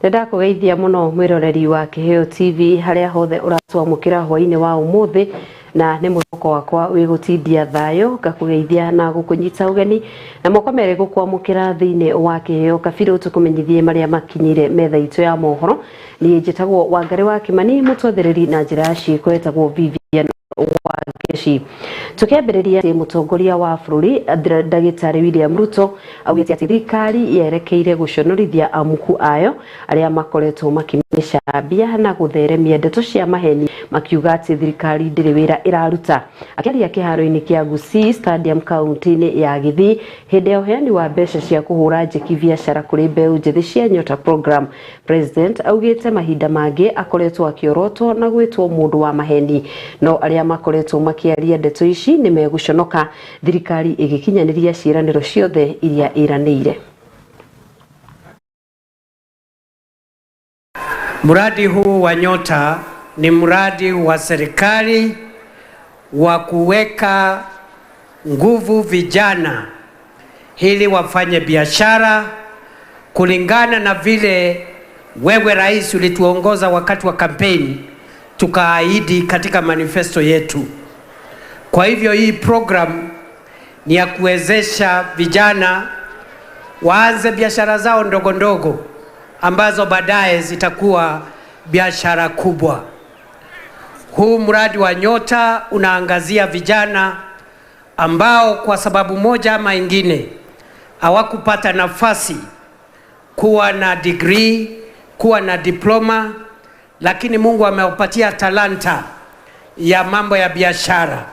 Nĩndakũgeithia mũno mwĩroreri wa Kĩheo TV harĩa hothe ũratwamũkĩra hwainĩ wa ũmũthĩ, na nĩ mwĩhoko wakwa wĩ gũtindia thayũ. Ngakũgeithia na gũkũnyita ũgeni na moko merĩ gũkwamũkĩra thĩinĩ wa Kĩheo Kabirũ, tũkũmenyithie marĩa makinyire metha itũ ya mohoro. Niĩ njĩtagwo Wangarĩ wa Kĩmani, mũtwathereri na njĩra ya ciĩko etagwo Vivian Wangeci. Tukiambĩrĩria, mũtongoria wa bũrũri Ndagĩtarĩ William Ruto augĩte atĩ thirikari yerekeire gũconorithia amuku ayo arĩa makoretwo makĩmĩcambia na gũtheremia ndeto cia maheni makiuga atĩ thirikari ndĩrĩ wĩra ĩraruta. Akĩaria kĩharo-inĩ kĩa Gusii Stadium kaunti-inĩ ya Gĩthii hĩndĩ ya ũheani wa mbeca cia kũhũra njeki biacara kũrĩ mbeũ njĩthĩ cia Nyota Program, President augĩte mahinda mangĩ akoretwo akĩorotwo na gwĩtwo mũndũ wa maheni, no arĩa makoretwo makĩaria ndeto ici nĩ megũconoka thirikari ĩgĩkinyanĩria ciĩranĩro ciothe iria ĩranĩire. Mradi huu wa Nyota ni mradi wa serikali wa kuweka nguvu vijana ili wafanye biashara kulingana na vile wewe rais ulituongoza wakati wa kampeni, tukaahidi katika manifesto yetu. Kwa hivyo hii program ni ya kuwezesha vijana waanze biashara zao ndogo ndogo ambazo baadaye zitakuwa biashara kubwa. Huu mradi wa Nyota unaangazia vijana ambao kwa sababu moja ama ingine hawakupata nafasi kuwa na degree, kuwa na diploma, lakini Mungu amewapatia talanta ya mambo ya biashara,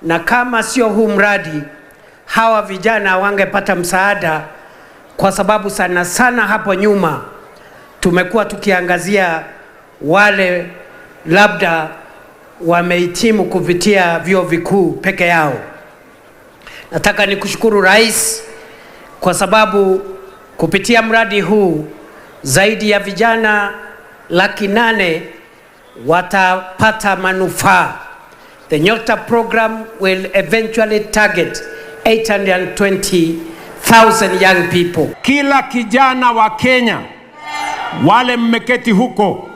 na kama sio huu mradi hawa vijana hawangepata msaada, kwa sababu sana sana hapo nyuma tumekuwa tukiangazia wale labda wamehitimu kupitia vyuo vikuu peke yao. Nataka nikushukuru Rais kwa sababu kupitia mradi huu zaidi ya vijana 800,000 watapata manufaa. The Nyota program will eventually target 820,000 young people. Kila kijana wa Kenya, wale mmeketi huko,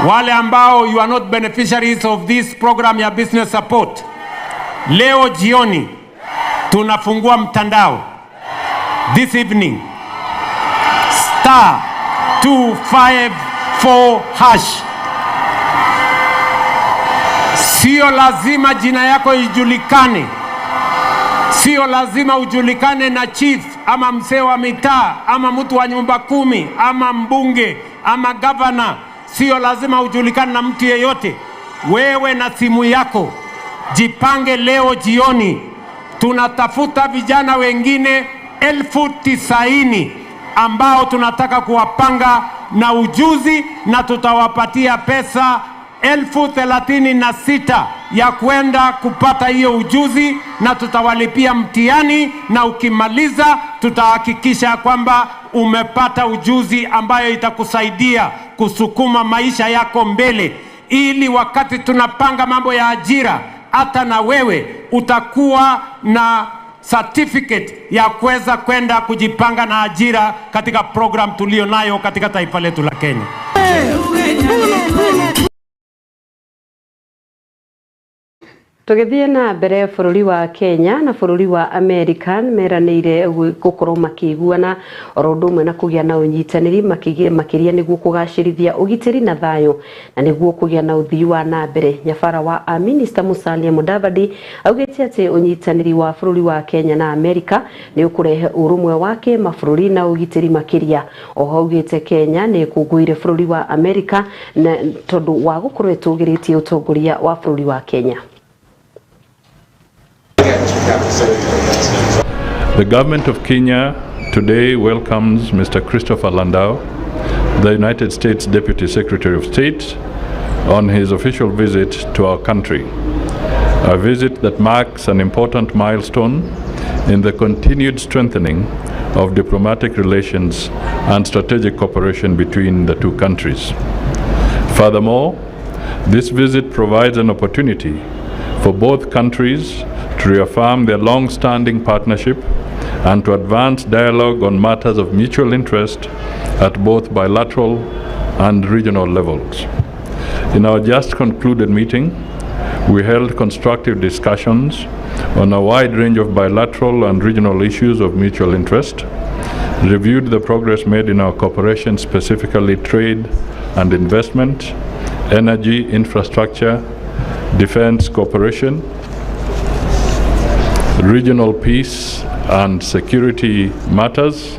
wale ambao you are not beneficiaries of this program ya business support, leo jioni tunafungua mtandao this evening, *254#. Sio lazima jina yako ijulikane, sio lazima ujulikane na chief ama mzee wa mitaa ama mtu wa nyumba kumi ama mbunge ama governor. Sio lazima ujulikane na mtu yeyote. Wewe na simu yako, jipange leo jioni. Tunatafuta vijana wengine 90,000 ambao tunataka kuwapanga na ujuzi, na tutawapatia pesa 36,000 ya kwenda kupata hiyo ujuzi, na tutawalipia mtihani, na ukimaliza tutahakikisha kwamba umepata ujuzi ambayo itakusaidia kusukuma maisha yako mbele, ili wakati tunapanga mambo ya ajira, hata na wewe utakuwa na certificate ya kuweza kwenda kujipanga na ajira katika program tulio nayo katika taifa letu la Kenya. Tũgĩthiĩ na mbere, bũrũri wa Kenya na bũrũri wa America meranĩire gũkorwo makĩiguana oro ũndũ ũmwe na kũgĩa na ũnyitanĩri makĩria nĩguo kũgacĩrithia ũgitĩri na thayũ na nĩguo kũgĩa na ũthii wa na mbere. Nyabara wa Minister Musalia Mudavadi augĩte atĩ ũnyitanĩri wa bũrũri wa Kenya na America nĩ ũkũrehe ũrũmwe wa kĩmabũrũri na ũgitĩri makĩria. Oho augĩte Kenya nĩ ĩkũngũĩire bũrũri wa America na tondũ wa gũkorwo ĩtũgĩrĩtie ũtongoria wa bũrũri wa Kenya. The government of Kenya today welcomes Mr. Christopher Landau, the United States Deputy Secretary of State, on his official visit to our country, a visit that marks an important milestone in the continued strengthening of diplomatic relations and strategic cooperation between the two countries. Furthermore, this visit provides an opportunity for both countries to reaffirm their long-standing partnership and to advance dialogue on matters of mutual interest at both bilateral and regional levels. In our just concluded meeting, we held constructive discussions on a wide range of bilateral and regional issues of mutual interest, reviewed the progress made in our cooperation, specifically trade and investment, energy, infrastructure, defense cooperation, regional peace and security matters,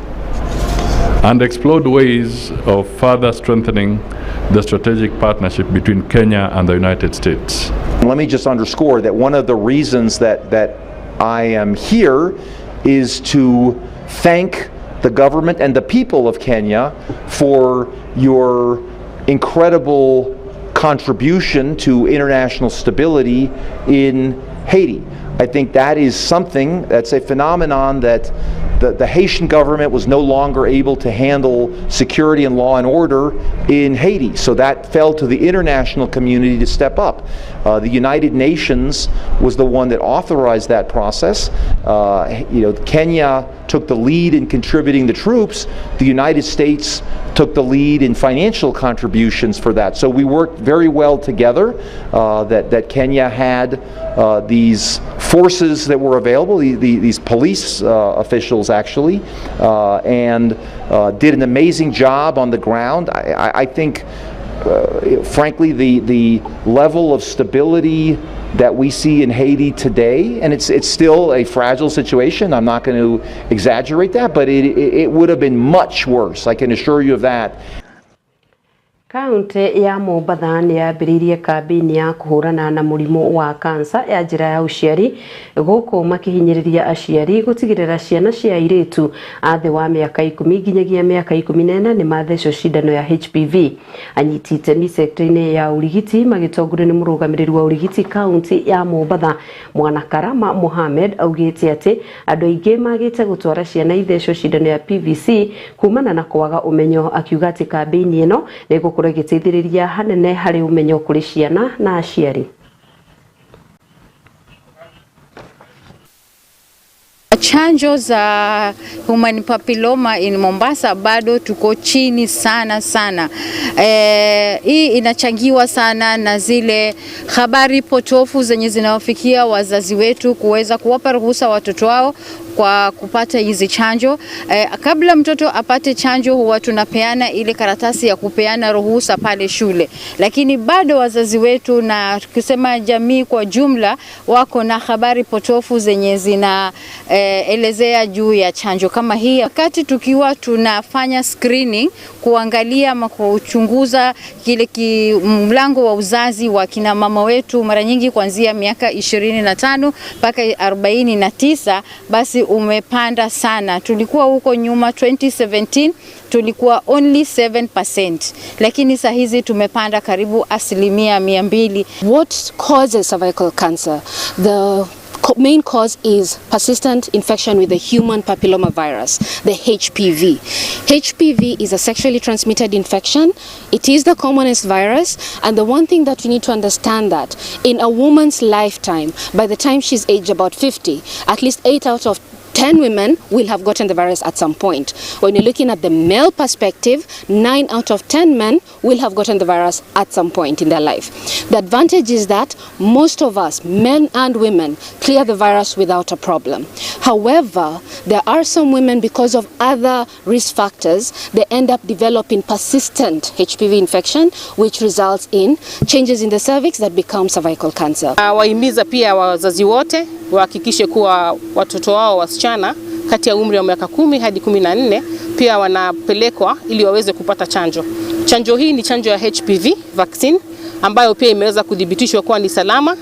and explored ways of further strengthening the strategic partnership between Kenya and the United States. Let me just underscore that one of the reasons that I am here is to thank the government and the people of Kenya for your incredible contribution to international stability in Haiti. I think that is something that's a phenomenon that the Haitian government was no longer able to handle security and law and order in Haiti. So that fell to the international community to step up. The United Nations was the one that authorized that process. Kenya took the lead in contributing the troops. The United States took the lead in financial contributions for that. So we worked very well together, that Kenya had these forces that were available, these police officials actually, and did an amazing job on the ground. I think, frankly, the level of stability that we see in Haiti today, and it's still a fragile situation, I'm not going to exaggerate that, but it would have been much worse, I can assure you of that. Kaunti ya Mombatha nĩ yambĩrĩirie kambĩini ya kũhũrana na mũrimũ wa kansa ya njĩra ya ũciari gũkũ makĩhinyĩrĩria aciari gũtigĩrĩra ciana cia airĩtu a thĩ wa mĩaka 10 nginyagia mĩaka 14 nĩ mathecwo cindano ya HPV. Anyiti itemi sekta-inĩ ya ũrigiti magĩtongorio nĩ mũrũgamĩrĩri wa ũrigiti kaunti ya Mombatha Mwana Karama Mohamed augĩte atĩ andũ aingĩ magĩte gũtwara ciana ithecwo cindano ya PVC kumana na kwaga ũmenyo, akiuga atĩ kambĩini ĩno nĩ gĩteithĩrĩria hanene harĩ ũmenyo kũrĩ ciana na aciari. Chanjo za human papilloma in Mombasa bado tuko chini sana sana. Hii inachangiwa sana na zile habari potofu zenye zinawafikia wazazi wetu kuweza kuwapa ruhusa watoto wao kwa kupata hizi chanjo. Kabla mtoto apate chanjo huwa tunapeana ile karatasi ya kupeana ruhusa pale shule. Lakini bado wazazi wetu na kusema jamii kwa jumla wako na habari potofu zenye zina elezea juu ya chanjo kama hii. Wakati tukiwa tunafanya screening kuangalia ama kuchunguza kile mlango wa uzazi wa kina mama wetu mara nyingi kuanzia miaka 25 mpaka 49, basi umepanda sana. Tulikuwa huko nyuma 2017 tulikuwa only 7%, lakini saa hizi tumepanda karibu 200%. What causes cervical cancer? The main cause is persistent infection with the human papilloma virus, the HPV. HPV is a sexually transmitted infection. It is the commonest virus, and the one thing that you need to understand that in a woman's lifetime, by the time she's aged about 50, at least 8 out of 10 women will have gotten the virus at some point. When you're looking at the male perspective, 9 out of 10 men will have gotten the virus at some point in their life. The advantage is that most of us, men and women, clear the virus without a problem. However, there are some women, because of other risk factors, they end up developing persistent HPV infection, which results in changes in the cervix that become cervical cancer. Wahimiza pia wazazi wote wahakikishe kuwa watoto wao wasichana kati ya umri wa miaka 10 hadi 14 pia wanapelekwa ili waweze kupata chanjo. Chanjo hii ni chanjo ya HPV vaccine ambayo pia imeweza kudhibitishwa kuwa ni salama.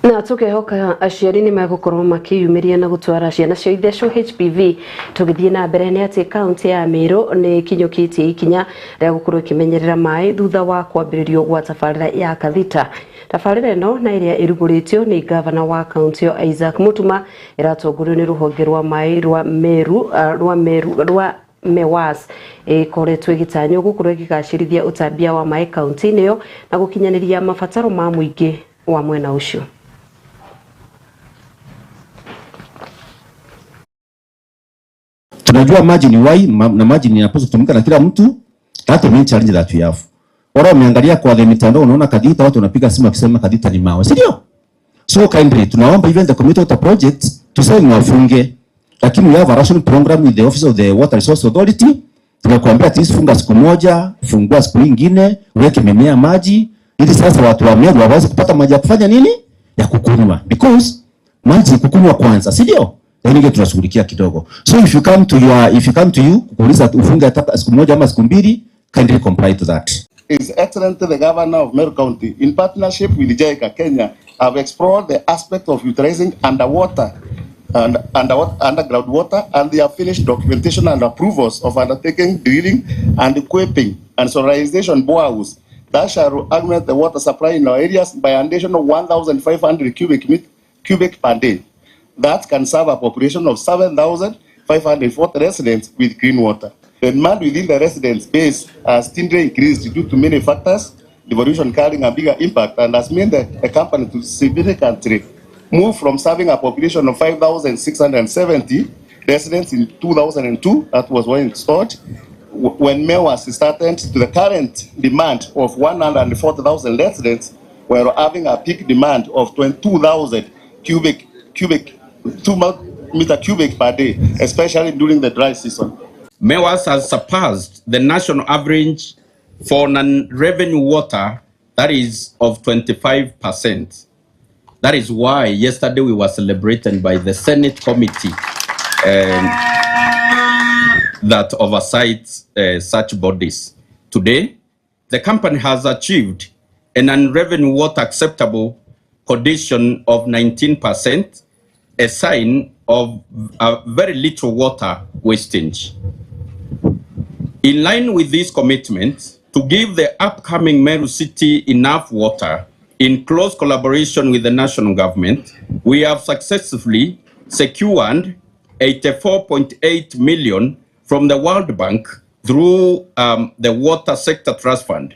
Na tukehoka aciari nĩ megũkorwo makĩyumĩria na gũtwara ciana cio ithecwo HPV. Tũgĩthiĩ na mbere nĩ atĩ kaunti ya Meru nĩ kinyũkĩtie ikinya rĩa gũkorwo ĩkĩmenyerera maĩ thutha wa kwambĩrĩrio gwa tabarĩra ya Kathita. Tabarĩra ĩno na ĩrĩa ĩrugũrĩtio nĩ gavana wa kaunti ĩyo Isaac Mutuma ĩratongorio nĩ rũhonge rwa maĩ rwa Meru rwa MEWAS ĩkoretwo ĩgĩtanywo gũkorwo ĩkĩgacĩrithia ũtambia wa maĩ kaunti-inĩ ĩyo na gũkinyanĩria mabataro ma mũingĩ wa mwena ũcio. Tunajua maji ni uhai na maji ni yanapaswa kutumika na kila mtu. That's the main challenge that we have. Wala umeangalia kwa the mitandao unaona Kathita watu wanapiga simu wakisema Kathita ni mawe, si ndio? So kindly tunaomba even the community water project tuseme wafunge, lakini we have a ration program with the office of the Water Resource Authority. Tunakuambia at least funga siku moja, fungua siku nyingine, weke mimea maji ili sasa watu wa Meru waweze kupata maji ya kufanya nini? Ya kukunywa. Because maji kukunywa kwanza, si ndio? Yaani ndio tunashughulikia kidogo. So if you come to you kuuliza ufunge hata siku moja ama siku mbili, kindly comply to that. His Excellency the Governor of Meru County, in partnership with JICA Kenya, have explored the aspect of utilizing underwater and underground water, and they have finished documentation and approvals of undertaking drilling and equipping and solarization boreholes that shall augment the water supply in our areas by an additional 1,500 cubic per day. That can serve a population of 7,540 residents with clean water. The demand within the residence base has steadily increased due to many factors, devolution carrying a bigger impact, and has made the company to significantly move from serving a population of 5,670 residents in 2002, that was when it started, when MEWAS started, to the current demand of 140,000 residents, we're having a peak demand of 22,000 cubic 2 meter cubic per day, especially during the dry season. MEWAS has surpassed the national average for non-revenue water, that is of 25%. That is why yesterday we were celebrated by the Senate committee that oversights such bodies. Today, the company has achieved a non-revenue water acceptable condition of 19%, a sign of very little water wastage. In line with this commitment to give the upcoming Meru City enough water, in close collaboration with the national government, we have successfully secured 84.8 million from the World Bank through the Water Sector Trust Fund.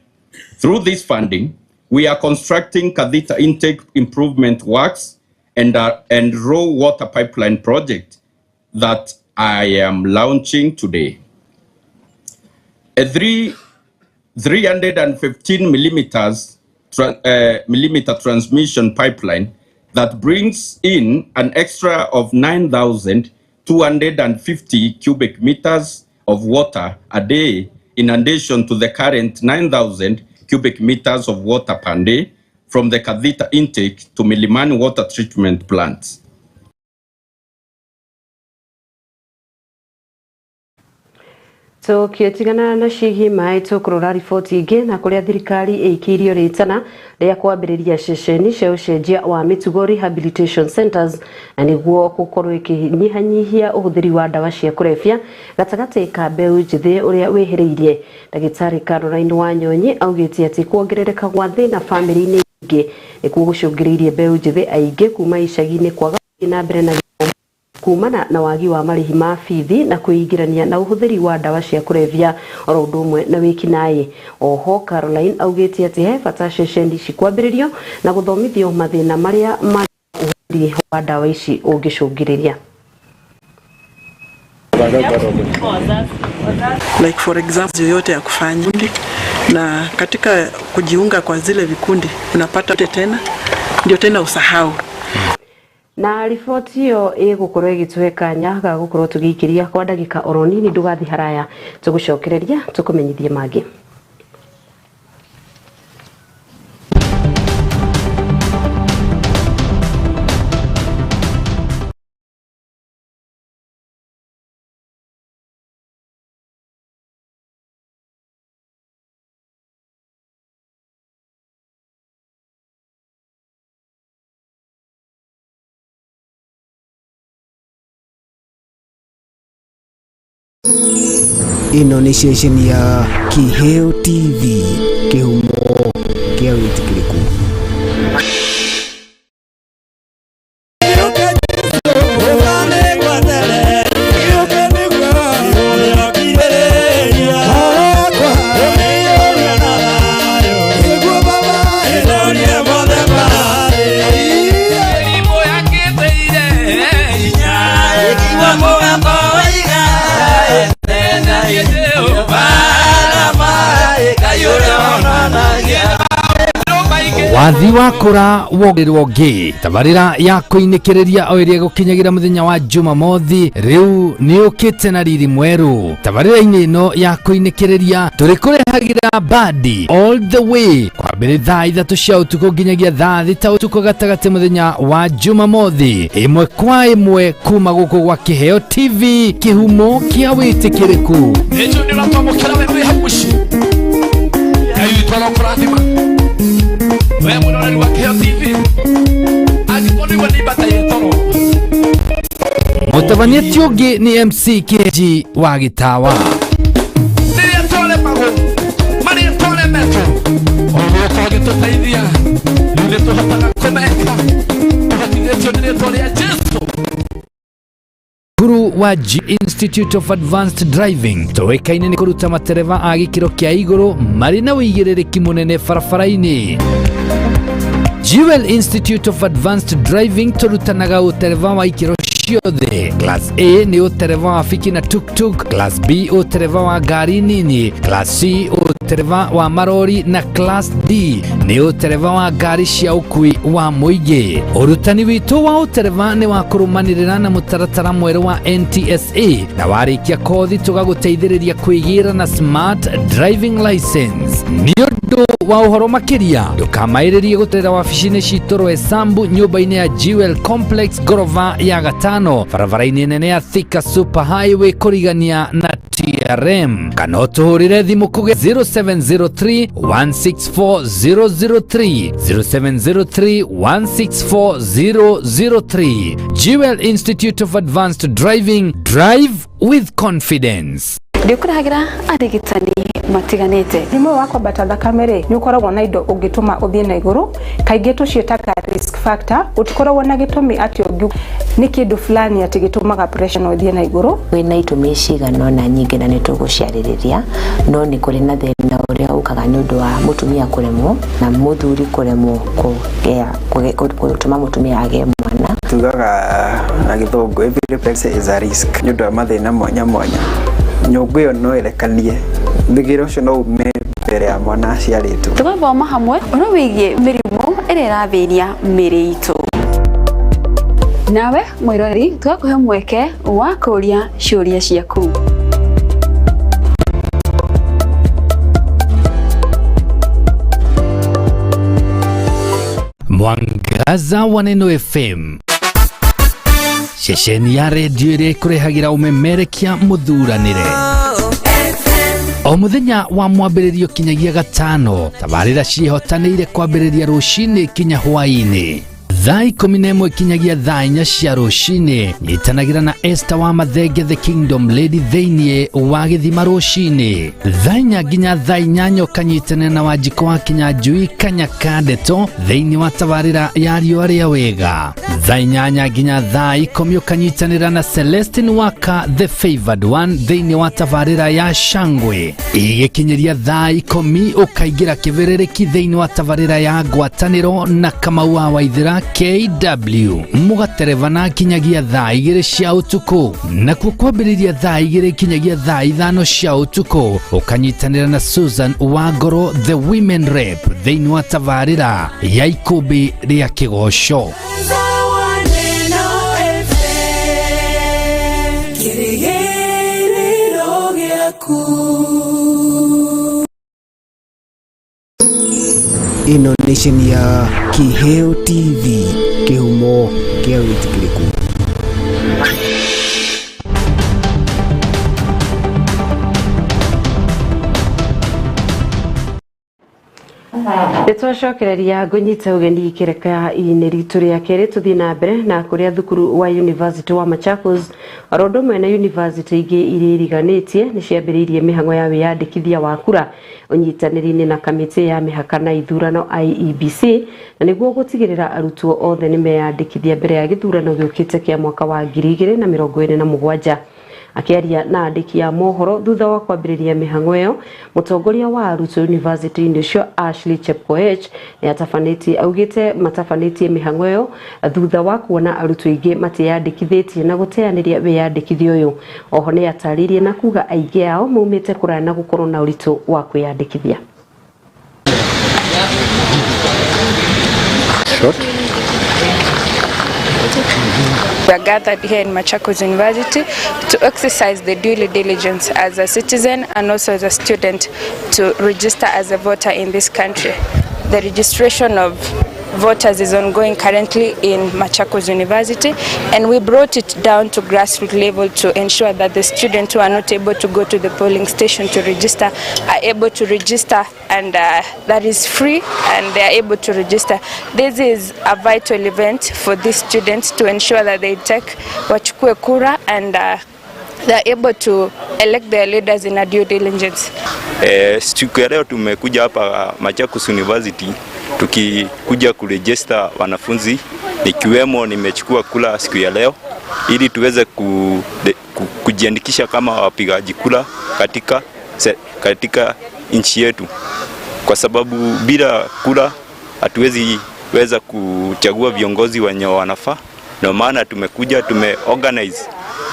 Through this funding, we are constructing Kathita intake improvement works and raw water pipeline project that I am launching today. A 315 millimeter transmission pipeline that brings in an extra of 9,250 cubic meters of water a day, in addition to the current 9,000 cubic meters of water per day from the Kathita intake to Milimani water treatment plants. Tukitigana na ciĩgiĩ maĩ tũkũrora riboti ingĩ na kũrĩa thirikari ĩikĩirio rĩtana rĩa kwambĩrĩria ceceni cia ũcenjia wa mĩtugo rehabilitation centers, na nĩguo gũkorwo ĩkĩnyihanyihia ũhũthĩri wa ndawa cia kũrebia gatagatĩ ka mbeũ njĩthĩ ũrĩa wĩhĩrĩirie. Ndagĩtarĩ Caroline Wanyonyi augĩte atĩ kuongerereka gwa thĩna bamĩrĩ-inĩ ingĩ nĩkuo gũcũngĩrĩirie mbeũ njĩthĩ aingĩ kuma icagi-inĩ kwaga gũthiĩ na mbere na kumana na wagi wa marĩhi ma bithi na kwĩingĩrania na ũhũthĩri wa ndawa cia kũrebia oro ũndũ ũmwe na wĩkinaĩ. Oho Caroline augĩte atĩ he bata ceceni ici kwambĩrĩrio na gũthomithio mathĩna marĩa ma ũhũthĩri wa ndawa ici ũngĩcũngĩrĩria. Like for example, yoyote ya kufanya na katika kujiunga kwa zile vikundi unapata tena ndio tena usahau. Na riboti ĩyo ĩgũkorwo ĩgĩtũhe kanya ga gũkorwo tũgĩikĩria kwa ndagĩka oro nini, ndũgathiĩ haraya, tũgũcokereria tũkũmenyithie mangĩ. Ĩno nĩ ceceni ya Kiheo TV, kĩhumo kĩa wĩtĩkĩrĩku. Wakũra wongererwo ũngĩ. Tabarĩra ya kũinĩkĩrĩria o ĩrĩa ĩgũkinyagĩra mũthenya wa Jumamothi rĩu nĩ ũkĩte na riri mwerũ. Tabarĩra-inĩ ĩno ya kũinĩkĩrĩria tũrĩkũrehagĩra bandi all the way kwambĩrĩria thaa 3 cia ũtukũ nginyagia thaa 6 ũtukũ gatagatĩ mũthenya wa Jumamothi, ĩmwe kwa ĩmwe kuma gũkũ gwa Kĩheo TV, kĩhumo kĩa wĩtĩkĩrĩku. Nĩnjũĩ nĩ ũratwamũkĩra we wĩ hau mũciĩ. Ngai witũ arokũrathima. We mwĩroreri wa Kĩheo TV, angĩkorwo nĩguo nĩ imbata toro. Mũtabania ti ũngĩ nĩ MC KG wa Gĩtawa. Rĩrĩa twaremagwo, marĩa twaremetwo, o ũrĩa ũgĩtũteithia, rĩu nĩ tũhotaga kũmeka. Tũhotithĩtio nĩ rĩtwa rĩa Jesũ. Cukuru wa G Institute of Advanced Driving tũĩkaine nĩ kũruta matereba a gĩkĩro kĩa igũrũ marĩ na ũigĩrĩrĩki mũnene barabara-inĩ. Jewel Institute of Advanced Driving tũrutanaga ũtereba wa ikĩro ciothe. Class A nĩ ũtereba wa biki na tuktuk, Class B ũtereba wa ngari nini, Class C ũtereba wa marori na Class D nĩ ũtereba wa ngari cia ũkui wa mũingĩ. Ũrutani witũ wa ũtereba nĩ wa kũrũmanĩrĩra na mũtaratara mwerũ wa NTSA, na warĩkia kothi tũgagũteithĩrĩria kwĩgĩra na smart driving license. Nĩ ũndũ wa ũhoro makĩria ndũkamaĩrĩrie gũterera wabici-inĩ citũ Roysambu, nyũmba-inĩ ya Jewel Complex, ngoroba ya 5, barabara-inĩ nene ya Thika Super Highway kũrigania na TRM, kana ũtũhũrĩre thimũ kũge 0703 164 003, 0703 164 003. Jewel Institute of Advanced Driving, drive with confidence. Ndĩkũrehagĩra arigitani matiganĩte. Mũrimũ wa kwambata thakame rĩ, nĩ ũkoragwo na indo ũngĩtũma ũthiĩ na igũrũ. Kaingĩ tũciĩtaga risk factor. Gũtikoragwo na gĩtũmi atĩ ũngiuga nĩ kĩndũ fulani atĩ gĩtũmaga pressure no ĩthiĩ na igũrũ. Kwĩna itũmi cigana ũna nyingĩ na nĩ tũgũciarĩrĩria, no nĩ kũrĩ na thĩna ũrĩa ũkaga nĩ ũndũ wa mũtumia kũremwo na mũthuri kũremwo gũtũma mũtumia agĩe mwana. Tugaga na gĩthũngũ every pregnancy is a risk nĩ ũndũ wa mathĩna mwanya mwanya. Nyũngũ ĩyo no ĩrekanie, thigĩra ũcio no ume mbere ya mwana aciarĩtwo. Tũgathoma hamwe ũhoro wĩgiĩ mĩrimũ ĩrĩa ĩrathĩnia mĩĩrĩ itũ. Nawe mwĩroreri tũgakũhe mweke wa kũũria ciũria ciaku. Mwangaza wa Neno FM, ceceni ya redio ĩrĩa ĩkũrehagĩra ũmemerekia mũthuranĩre o mũthenya wa mwambĩrĩrio kinyagia gatano. Tabarĩra ciĩhotanĩire kwambĩrĩria rũcinĩ kinya hwaĩ-inĩ thaa 11 kinyagia thaa 4 cia rũcinĩ. Nyitanagĩra na Esther wa Mathenge the Kingdom Lady thĩinĩ wa gĩthima rũcinĩ thaa 4 nginya thaa 8, ũkanyitanĩra na Wanjikũ wa Kinyanjui Kanyaka Ndeto thĩinĩ wa tabarĩra ya riũa rĩa wega. Thaa 8 nginya thaa 10 ũkanyitanĩra na Celestine Waka the Favored One thĩinĩ wa tabarĩra ya Shangwe. Igĩkinyĩria thaa 10 ũkaingĩra kĩbĩrĩrĩki thĩinĩ wa tabarĩra ya ngwatanĩro na Kamau wa Waithĩra KW, mũgaterebana kinyagia thaa 2 cia ũtukũ. Nakuo kwambĩrĩria thaa 2 kinyagia thaa 5 cia ũtukũ ũkanyitanĩra na Susan Wangoro the Women Rep thĩinĩ wa tabarĩra ya ikũmbĩ rĩa kĩgoco. Ĩno nĩ ceceni ya Kĩheo TV, kĩhumo kĩa wĩtĩkĩrĩku. Nĩ twacokereria ngũnyita ũgeni kĩreka-inĩ ritũ rĩa kerĩ. Tũthiĩ na mbere na kũrĩa thukuru wa University wa Machakos oro ũndũ ũmwe na university ingĩ iria iriganĩtie nĩ ciambĩrĩirie mĩhang'o ya wĩyandĩkithia wa kura ũnyitanĩri-inĩ na kamĩtĩ ya mĩhaka na ithurano IEBC, na nĩguo gũtigĩrĩra arutwo othe nĩ meyandĩkithia mbere ya gĩthurano gĩũkĩte kĩa mwaka wa 2027. Akĩaria na andĩki a mohoro thutha wa kwambĩrĩria mĩhang'o ĩyo, mũtongoria wa arutwo university-inĩ ũcio Ashley Chepkoech nĩ atabanĩtie augĩte matabanĩtie mĩhang'o ĩyo thutha wa kuona arutwo aingĩ matiyandĩkithĩtie na gũteanĩria wĩyandĩkithia ũyũ. Oho nĩ atarĩirie na kuga aingĩ ao maumĩte kũraya na gũkorwo na ũritũ wa kwĩyandĩkithia. shot. We are gathered here in Machakos University to exercise the due diligence as a citizen and also as a student to register as a voter in this country. The registration of voters is ongoing currently in Machakos University, and we brought it down to grassroots level to ensure that the students who are not able to go to the polling station to register are able to register, and that is free, and they are able to register. This is a vital event for these students to ensure that they take wachukue kura and they are able to elect their leaders in a due diligence. Siku ya leo tumekuja hapa Machakos University tukikuja kuregister wanafunzi, nikiwemo nimechukua kula siku ya leo ili tuweze kujiandikisha kama wapigaji kula katika nchi yetu, kwa sababu bila kula hatuwezi weza kuchagua viongozi wenye wanafaa. Ndio maana tumekuja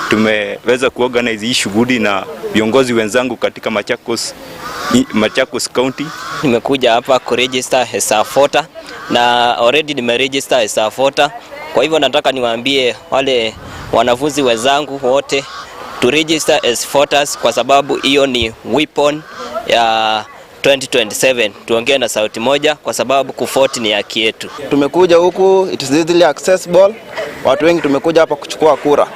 tumeweza kuorganize hii shughuli na viongozi wenzangu katika Machakos County. Nimekuja hapa kuregister as a voter na already nimeregister as a voter. Kwa hivyo nataka niwaambie wale wanafunzi wenzangu wote to register as voters, kwa sababu hiyo ni weapon ya 2027. Tuongee na sauti moja kwa sababu kuvote ni haki yetu. Tumekuja huku, it is easily accessible. Watu wengi tumekuja hapa kuchukua kura,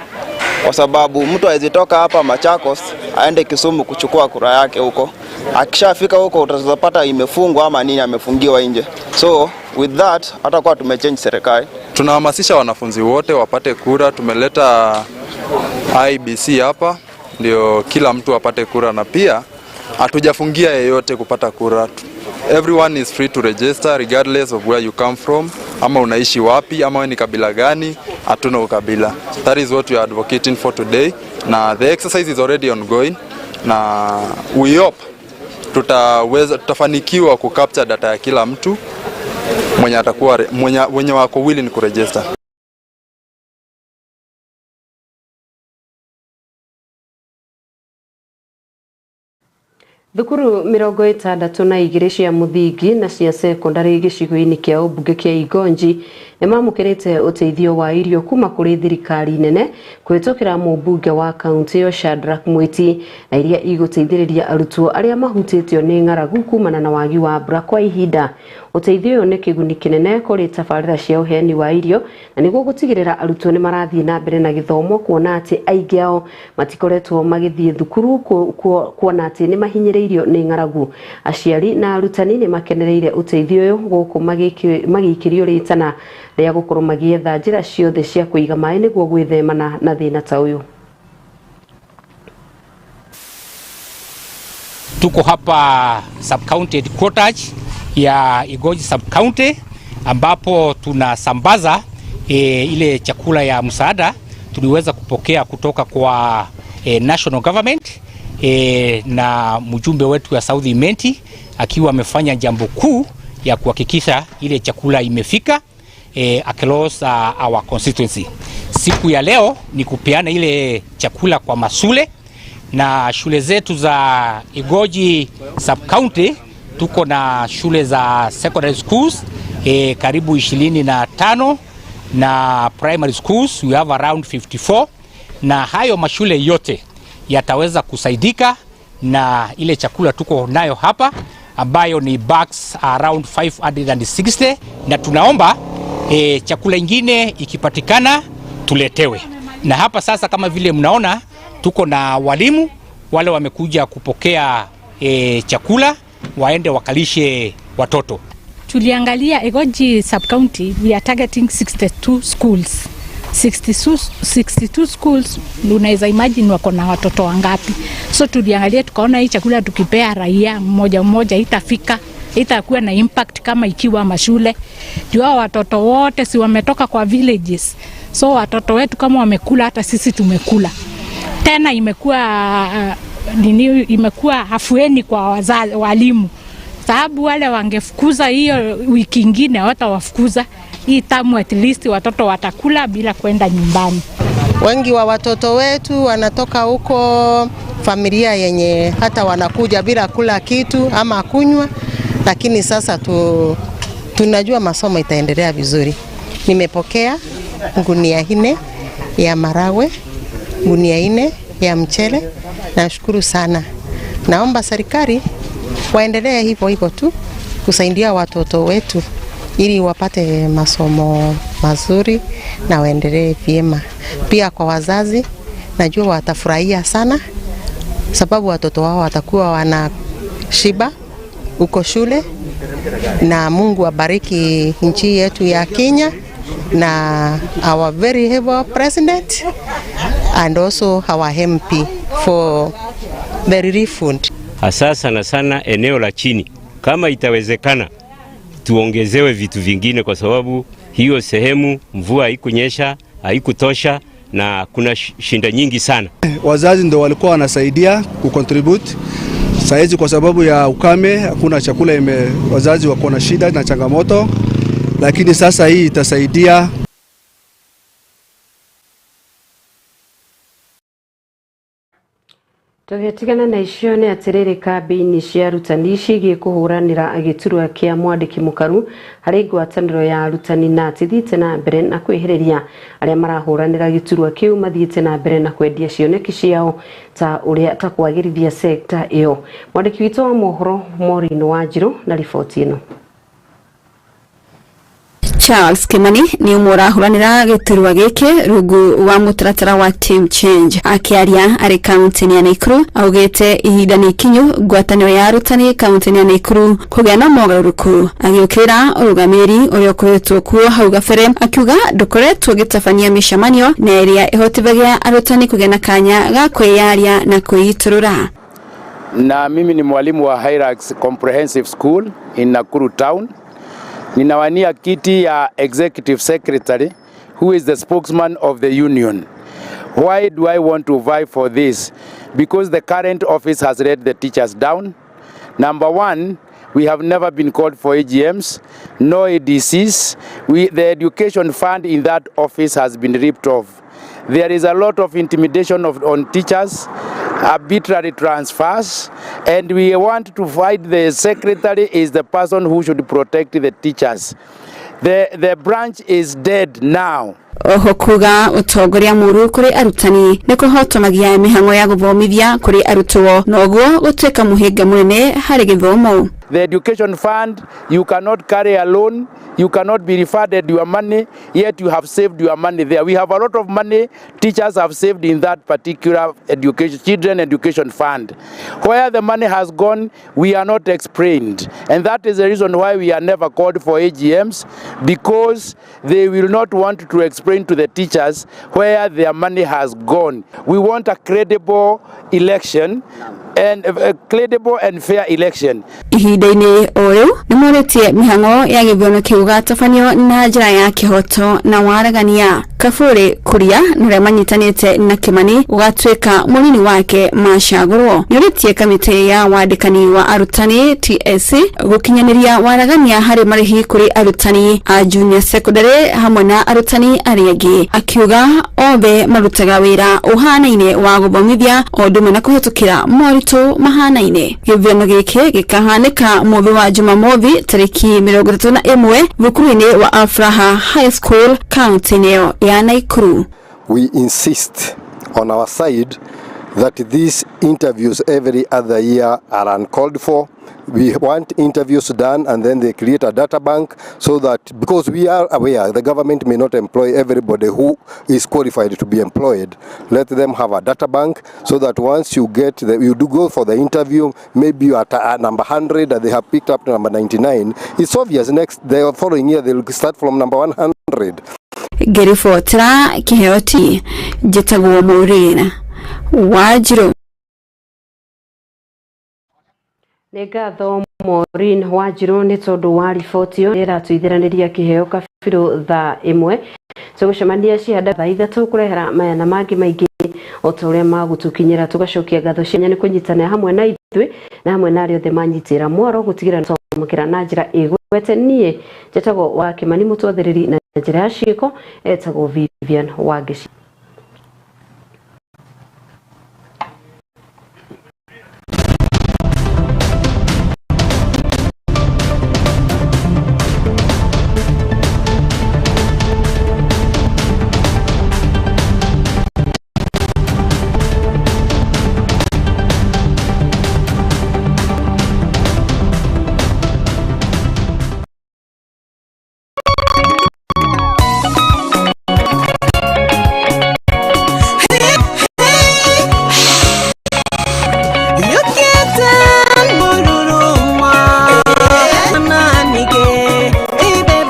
kwa sababu mtu hawezi toka hapa Machakos aende Kisumu kuchukua kura yake huko. Akishafika huko utapata imefungwa ama nini, amefungiwa nje. So with that hatakuwa tumechange serikali. Tunahamasisha wanafunzi wote wapate kura. Tumeleta IBC hapa ndio kila mtu apate kura, na pia hatujafungia yeyote kupata kura. Everyone is free to register regardless of where you come from, ama unaishi wapi, ama wewe ni kabila gani. Hatuna ukabila. That is what we are advocating for today. Na the exercise is already ongoing, na we hope tutafanikiwa kucapture data ya kila mtu mwenye atakuwa mwenye wako willing kuregister. Thukuru 62 cia muthingi na cia sekondari gĩcigo-inĩ kĩa ũmbunge kĩa Igonji nĩmamũkĩrĩte ũteithio wa irio kuma kũrĩ thirikari nene kũhĩtũkĩra mũmbunge wa kaunti ĩyo Shadrack Mwiti, na iria igũteithĩrĩria arutwo arĩa mahutĩtio nĩ ng'aragu kumana na wagi wa mbura kwa ihinda. Ũteithio ũyũ nĩ kĩguni kĩnene kũrĩ tabarĩra cia ũheani wa irio na nĩguo gũtigĩrĩra arutwo nĩ marathiĩ na mbere na gĩthomo, kuona atĩ aingĩ ao matikoretwo magĩthiĩ thukuru kuona atĩ nĩ mahinyĩrĩirio nĩ ng'aragu. Aciari na arutani nĩ makenereire ũteithio ũyũ gũkũ magĩikĩrio rĩtana rĩa gũkorwo magĩetha njĩra ciothe cia kũiga maĩ nĩguo gwĩthemana na thĩna ta ũyũ. Tuko hapa sub-county headquarters ya Igoji sub-county ambapo tunasambaza ile chakula ya msaada tuliweza kupokea kutoka kwa national government na mjumbe wetu ya South Imenti akiwa amefanya jambo kuu ya kuhakikisha ile chakula imefika across our constituency. Siku ya leo ni kupeana ile chakula kwa masule na shule zetu za Igoji sub-county. Tuko na shule za secondary schools karibu 25 na primary schools we have around 54, na hayo mashule yote yataweza kusaidika na ile chakula tuko nayo hapa ambayo ni bags around 560, na tunaomba chakula ingine ikipatikana tuletewe. Na hapa sasa kama vile mnaona tuko na walimu wale wamekuja kupokea chakula waende wakalishe watoto. Tuliangalia Igoji sub-county, we are targeting 62 schools. 62 schools, unaweza imagine wako na watoto wangapi. So tuliangalia tukaona hii chakula tukipea raia mmoja mmoja itafika, itakuwa na impact kama ikiwa mashule. Juu watoto wote si wametoka kwa villages. So watoto wetu kama wamekula hata sisi tumekula. Tena imekuwa nini, imekuwa afueni kwa wazazi, walimu. Sababu wale wangefukuza hiyo wiki ingine hawatawafukuza. Hii tamu at least watoto watakula bila kwenda nyumbani. Wengi wa watoto wetu wanatoka huko familia yenye hata wanakuja bila kula kitu ama kunywa, lakini sasa Tunajua masomo itaendelea vizuri. Nimepokea gunia 4 ya maragwe, gunia 4 ya mchele. Nashukuru sana. Naomba serikali waendelee hivyo hivyo tu kusaidia watoto wetu ili wapate masomo mazuri na waendelee vyema. Pia kwa wazazi najua watafurahia sana, sababu watoto wao watakuwa wanashiba huko shule. Na Mungu abariki nchi yetu ya Kenya na our very able president and also our MP for the relief fund. Hasa sana sana eneo la chini, kama itawezekana tuongezewe vitu vingine, kwa sababu hiyo sehemu mvua haikunyesha, haikutosha na kuna shinda nyingi sana. Wazazi ndo walikuwa wanasaidia kucontribute. Saizi kwa sababu ya ukame hakuna chakula, wazazi wako na shida na changamoto, lakini sasa hii itasaidia. Tũgĩtigana na icio nĩ atĩrĩrĩ, kambĩini cia arutani ciĩgiĩ kũhũranĩra gĩturwa kĩa mwandĩki mũkaru harĩ ngwatanĩro ya arutani na tithiĩte na mbere na kwĩhĩrĩria arĩa marahũranĩra gĩturwa kĩu mathiĩte na mbere na kwendia cioneki ciao ta ũrĩa ta kwagĩrithia sekta ĩyo. Mwandĩki witũ wa mohoro Maureen Wanjiru na riboti ĩno. Charles Kimani ni ũmwe ũrahuranĩra gĩturwa gĩkĩ rungu wa mũtaratara wa Team Change. Akĩaria arĩ kaunti-inĩ ya Nakuru augĩte ihinda nĩ ikinyu ngwatanĩro ya arutani kaunti-inĩ ya Nakuru kũgĩa na mogarũrũku. Agĩũkĩrĩra ũrũgamĩrĩri ũrĩa ũkoretwo kuo hau gabere, akiuga ndũkoretwo ũgĩtabania mĩcemanio na ĩrĩa ĩhotithagia arutani kũgĩa na kanya ga kwĩyaria na kwĩitũrũra. Na mimi ni mwalimu wa Hilux Comprehensive School in Nakuru Town. Ninawania kiti ya Executive Secretary, who is the spokesman of the union. Why do I want to vie for this? Because the current office has let the teachers down. Number one, we have never been called for AGMs, no ADCs. The education fund in that office has been ripped off. There is a lot of intimidation on teachers, arbitrary transfers, and we want to fight. The secretary is the person who should protect the teachers. The branch is dead now. Oho kuga utongoria muru kuri arutani ni kuhotomagia mihango ya guthomithia kuri arutwo noguo gutuika muhinga munene hari githomo. The education fund, you cannot carry a loan, you cannot be refunded your money, yet you have saved your money there. We have a lot of money teachers have saved in that particular education, children education fund. Where the money has gone, we are not explained. And that is the reason why we are never called for AGMs, because they will not want to explain to the teachers where their money has gone. We want a credible election, and a credible and fair election. Ihinda-inĩ o rĩu nĩ morĩtie mĩhang'o ya gĩthurano kĩu gatabanio na njĩra ya kĩhoto na waragania. Kaburi Kuria na ũrĩa manyitanĩte na Kimani gũgatuĩka mũnini wake macagũrwo. Nĩorĩtie kamĩtĩ ya wandĩkani wa arutani TSC gũkinyanĩria waragania harĩ marĩhi kũrĩ arutani a junior secondary hamwe na arutani arĩa angĩ, akiuga othe marutaga wĩra ũhanaine wa gũthomithia o ũndũ ũmwe na kũhetũkĩra moritũ mahanaine. Gĩthurano gĩkĩ gĩkahanĩka mũthĩ wa Jumamothi tarĩki 31 thukuru-inĩ wa Afraha High School kaunti-inĩ ya Nakuru. We insist on our side that these interviews every other year are uncalled for. We want interviews done and then they create a data bank so that, because we are aware the government may not employ everybody who is qualified to be employed. Let them have a data bank so that once you get the, you do go for the interview, maybe you are at number 100 and they have picked up number 99. It's obvious next, the following year they'll start from number 100. Ngĩribotera Kĩheo TV, njĩtagwo Maureen Wanjiru. Nĩ ngatho Maureen Wanjiru nĩ tondũ wa riboti ĩyo ĩratũithiranĩria kĩheo kabirũ thaa 1. Tũgũcemania cihanda thaa 3 kũrehera maya na mangĩ maingĩ o ta ũrĩa magũtũkinyĩra. Tũgacokia ngatho cia nĩ kũnyitanĩra hamwe na ithuĩ na hamwe na arĩa othe manyitĩra mwaro gũtigĩra twamũkĩra na njĩra ĩgwete. Niĩ njĩtagwo wa Kimani mũtwathĩrĩri na njĩra ya ciĩko etagwo Vivian Wangeci.